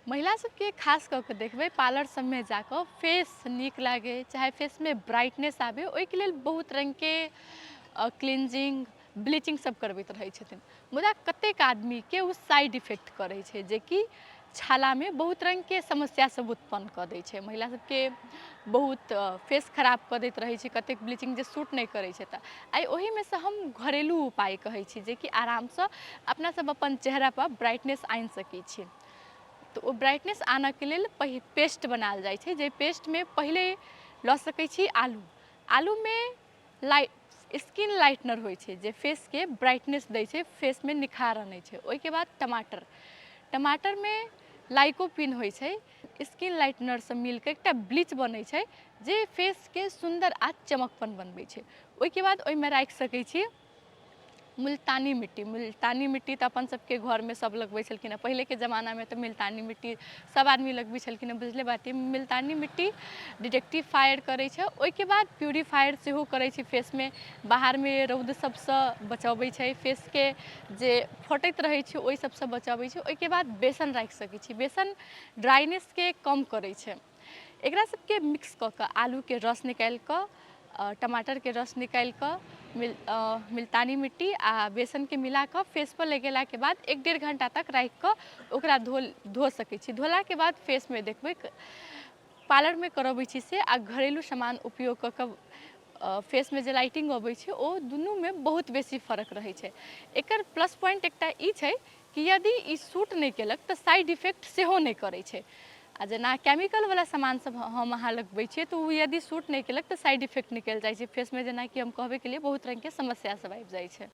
महिला सबके खास कऽ कऽ देखबै पार्लर सबमे जाकऽ फेस नीक लागै चाहे फेसमे ब्राइटनेस आबै, ओहिके लेल बहुत रङ्गके क्लीन्जिंग, ब्लीचिंग सब करबैत रहै छथिन। मुदा कतेक आदमीके ओ साइड इफेक्ट करै छै, जेकि छालामे बहुत रङ्गके समस्या सब उत्पन्न कऽ दै छै। महिला सबके बहुत फेस खराब कऽ दैत रहै छै कतेक ब्लीचिंग, जे सूट नहि करै छै। तऽ आइ ओहिमे सँ हम घरेलू उपाय कहै छी, जेकि आरामसँ अपना सब अपन चेहरापर ब्राइटनेस आनि सकै छी। तऽ ओ ब्राइटनेस आनऽके लेल पेस्ट बनायल जाइ छै, जाहि पेस्टमे पहिले लऽ सकै छी आलू। आलूमे स्किन लाइटनर होइ छै, जे फेसके ब्राइटनेस दै छै, फेसमे निखार अनै छै। ओहिके बाद टमाटर। टमाटरमे लाइकोपिन होइ छै, स्किन लाइटनरसँ मिलके एकटा ब्लीच बनै छै, जे फेसके सुन्दर आ चमकपन बनबै छै। ओहिके बाद ओहिमे राखि सकै छी मुल्तानी मिट्टी। मुल्तानी मिट्टी तऽ अपन सबके घरमे सब लगबै छलखिन हँ। पहिलेके जमानामे तऽ मुल्तानी मिट्टी सब आदमी लगबै छलखिन हँ। बुझले बात अइ, मुल्तानी मिट्टी डिटेक्टिव फायर करै छै, ओहिके बाद प्यूरीफायर सेहो करै छै। फेसमे बाहरमे रौद सबसँ बचबै छै, फेसके जे फटैत रहै छै ओहि सबसँ बचबै छै। ओहिके बाद बेसन राखि सकै छी। बेसन ड्राइनेसके कम करै छै। एकरा सबके मिक्स कऽ कऽ, आलूके रस निकालि कऽ, टमाटरके रस निकालि कऽ, मिल्तानी मिट्टी आ बेसनके मिला कऽ फेसपर लगेलाके बाद 1-1.5 घण्टा तक राखि कऽ ओकरा धो सकै छी। धोलाके बाद फेसमे देखबै, पार्लरमे करबै छी से आ घरेलू सामान उपयोग कऽ कऽ फेसमे जे लाइटिंग अबै छै, ओ दुनूमे बहुत बेसी फर्क रहै छै। एकर प्लस पॉइंट एकटा ई छै कि यदि ई सूट नहि केलक तऽ साइड इफेक्ट सेहो नहि करै छै। आ जेना केमिकलवला सामान सब हम अहाँ लगबै छियै, तऽ ओ यदि सूट नहि केलक तऽ साइड इफेक्ट निकलि जाइ छै फेसमे, जेनाकि हम कहबे केलियै, बहुत रङ्गके समस्या सब आबि जाइ छै।